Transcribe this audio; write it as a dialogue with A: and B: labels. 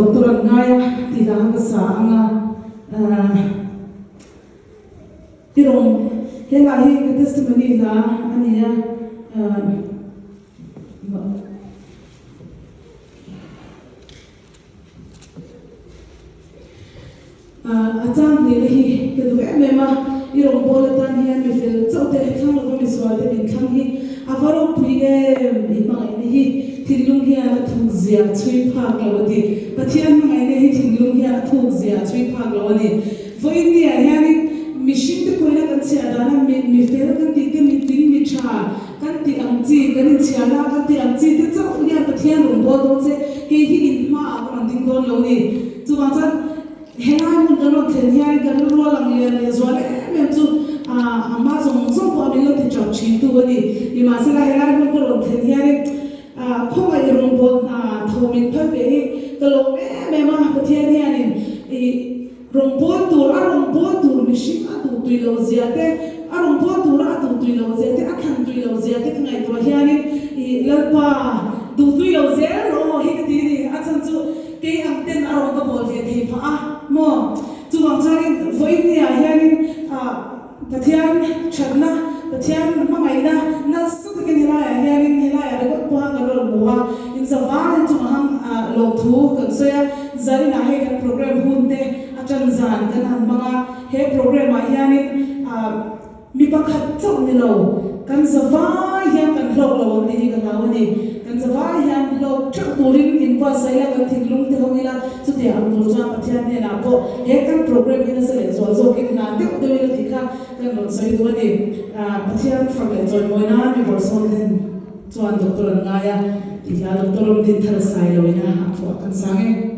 A: Doctor an ngai a tih lah ka sa ang a, i rawn he hla hi ka testimony hla a ni a, a chang hnihna hi ka duh em em a, i rawngbâwl atan hian mi fel chauh te thlang lova mi sual te min thlang hi a va ropui em i hmangaihna hi thinlung hian a thuk zia chhui phak lo a ti. Pathian hmangaihna hi thinlung hian a thuk zia chhui phak lo a ni. Vawiin niah hianin mihring te pawhin a kan chhiah dana mi mi fel kan tih te mi tling mi tha kan tih ang chi kan inchhiarna kan tih ang chi te chauh hian Pathian rawngbâwl dawn che kei hi in hmaah ka rawn ding dawn lo a ni. Chuvang chuan Helai hmun kan rawn thlen hian kan rual ang lian leh zual em em chu a hma zawng zawng pawh min lo ti chauh thin tu a ni. Nimahsela helai hmun ka rawn thlen hianin khawngaih rawngbâwl hna tho min phal ve hi ka lawm em em a, Pathian hianin i rawngbâwl tur a rawngbâwl tur mihring a duh tui lo zia te, a rawngbâwl tura a duh tui lo zia te, a thlan tui lo zia te ka ngaihtuah hianin i Lalpa duh tui lo zel rawh aw hi ka ti a ni. A chhan chu Kei ang ten a rawn ka bawl ve thei phah a maw? Chuvang chuanin vawiin niah hianin ah Pathian thatna, Pathian hmangaihna nasa takin helaiah hianin helaiah ringawt pawha kan rawn hmu a, inzavai chungah hang ah lawmthu kan sawi a, zaninah hei kan program hun te a tan zan kan han hmang a, he program ah hianin ah Mi pakhat chauh ni lo, kan zavai hian kan hlawk lo ang tih hi ka hlau a ni. Kan zavai hian hlawk theuh turin inbuatsaih ila, kan thinlung te hawng ila, chutiang ang tur chuan Pathian hnenah pawh he kan program hi nasa leh zual zawkin hna deuh deuh ila tih kha kan rawn sawi duh a ni. Pathian fak leh chawimawi nan mi bawrhsawm ten chuan doctor an ngai a, tih hla Doctor Ramdin Thar Sailoina a phuah kan sang e.